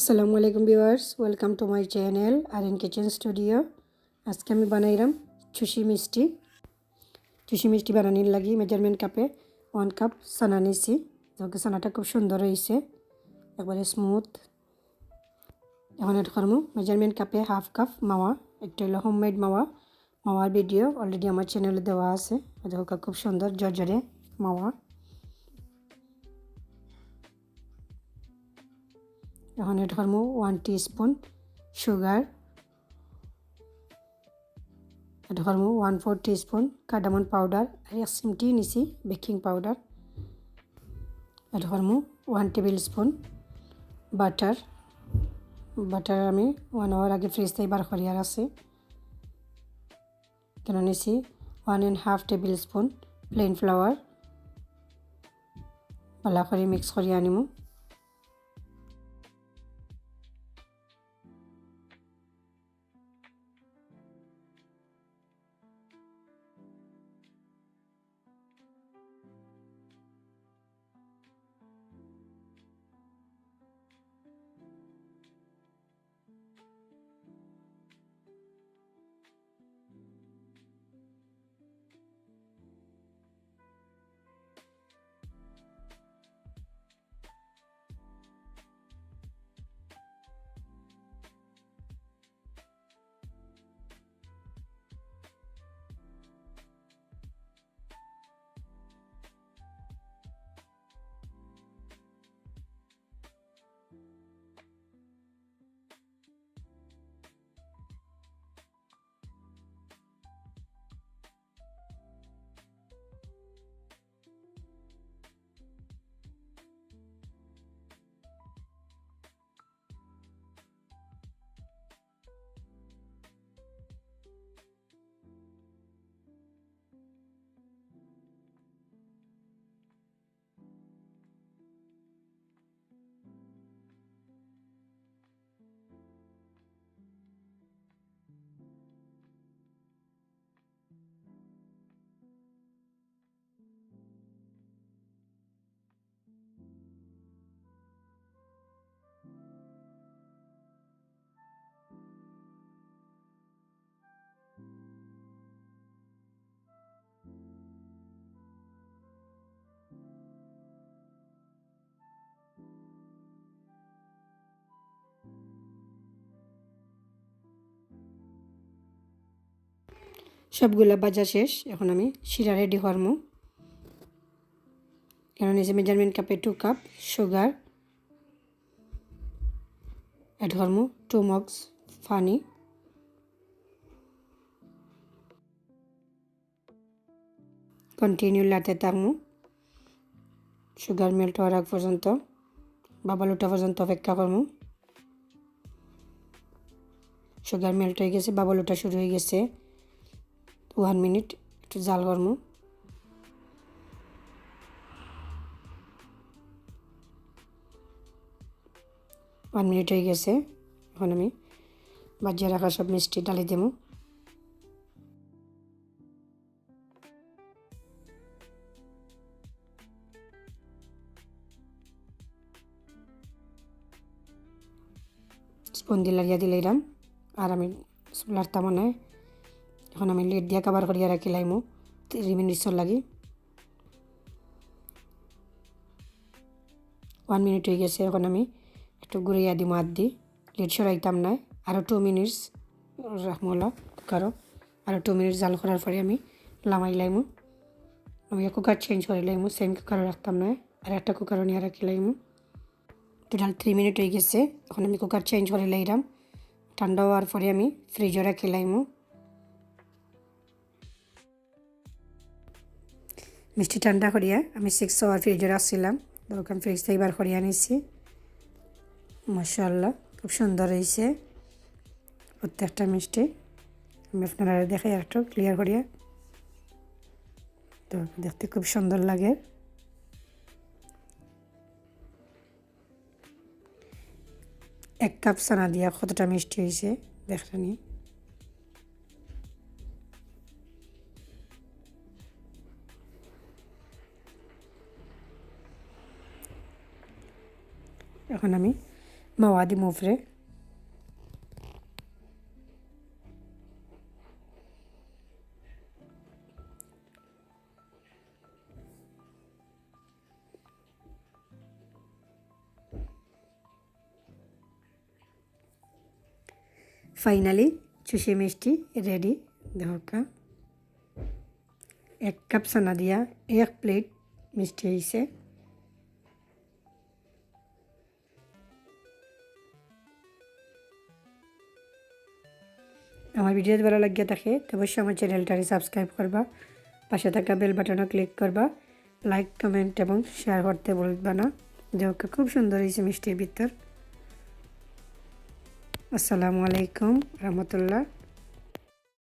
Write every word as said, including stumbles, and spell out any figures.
আসসালামু আলাইকুম viewers, welcome to my channel R N kitchen studio. আজকে আমি বানাইরাম চুষি মিষ্টি। চুষি মিষ্টি বানানির লাগি মেজারমেন্ট কাপে ওয়ান কাপ ছানা নিছি। দেখো ছানাটা খুব সুন্দর হইছে, একবারে স্মুথ। এখন অ্যাড করমু মেজারমেন্ট কাপে হাফ কাপ মাওয়া। একটা হইলো হোমমেড মাওয়া, মাওয়ার ভিডিও অলরেডি আমার চ্যানেলে দেওয়া আছে। দেখো খুব সুন্দর ঝরঝরে মাওয়া। এখন অ্যাড করমু ওয়ান টিস্পুন সুগার, অ্যাড করমু one four teaspoon cardamom powder, আর এক চিমটি নিছি বেকিং পাউডার। অ্যাড করমু one tablespoon butter. Butter আমি ওয়ান আওয়ার আগে ফ্রিজ থাকি বার করিয়া রাখছি। এখানো নিছি one and half tablespoon plain flour. ভালা করি মিক্স করিয়া আনিমু। সবগুলা ভাজা শেষ, এখন আমি শিরা রেডি করমু। এখানো নিছি মেজারমেন্ট কাপে টু কাপ সুগার, অ্যাড করমু টু মগস পানি। কন্টিনিউ লাড়তে থাকমু সুগার মেল্ট হওয়ার আগ পর্যন্ত, বাবল উঠা পর্যন্ত অপেক্ষা করমু। সুগার মেল্ট হয়ে গেছে, বাবল উঠা শুরু হয়ে গেছে। ওয়ান মিনিট একটু জাল করমু। ওয়ান মিনিট হয়ে গেছে, এখন আমি ভাজিয়া রাখা সব মিষ্টি ঢালি দেবো। স্পুন দি লাড়িয়া দিলাইরাম, আর আমি লাড়তাম না। এখন আমি লিড দিয়া কভার করিয়া রাখিলাইমু থ্রি মিনিটসর লাগি। ওয়ান মিনিট হয়ে গেছে, এখন আমি একটু ঘুরাইয়া দিমু হাত দি। লিড সরাইতাম না, আরও টু মিনিটস রাখমু অলা কুকারো। আরও টু মিনিটস জাল করার পরে আমি লামাইলাইমু। আমি কুকার চেঞ্জ করিলাইমু, সেম কুকারো রাখতাম না, আর একটা কুকারো নিয়া রাখিলাইমু। টোটাল থ্রি মিনিট হয়ে গেছে, এখন আমি কুকার চেঞ্জ করিলাইরাম। ঠান্ডা হওয়ার পরে আমি ফ্রিজো রাখিলাইমু। মিষ্টি ঠান্ডা করিয়া আমি সিক্স আওয়ার ফ্রিজো রাখছিলাম, তখন ফ্রিজ থাকি বার করিয়া আনিছি। মাশাআল্লাহ, খুব সুন্দর হইছে প্রত্যেকটা মিষ্টি। আমি আপনারারে দেখাই আরেকটু ক্লিয়ার করিয়া। তো দেখতে খুব সুন্দর লাগে। এক কাপ ছানা দিয়া কতটা মিষ্টি হইছে, দেখরানি। এখন আমি মাওয়া দিমু উপরে। Finally, চুষি মিষ্টি ready। দেখউক্কা, এক কাপ ছানা দিয়া এক plate মিষ্টি অইছে। আমার video যদি ভালা লাগিয়া থাকে, তো অবশ্যই আমার channelটারে subscribe করবা, পাশে থাকা bell buttonও click করবা, like, comment এবং share করতে ভুলবা না। দেখউক্কা, খুব সুন্দর অইছে মিষ্টির ভিতর। আসসালামু আলাইকুম রহমতুল্লাহ।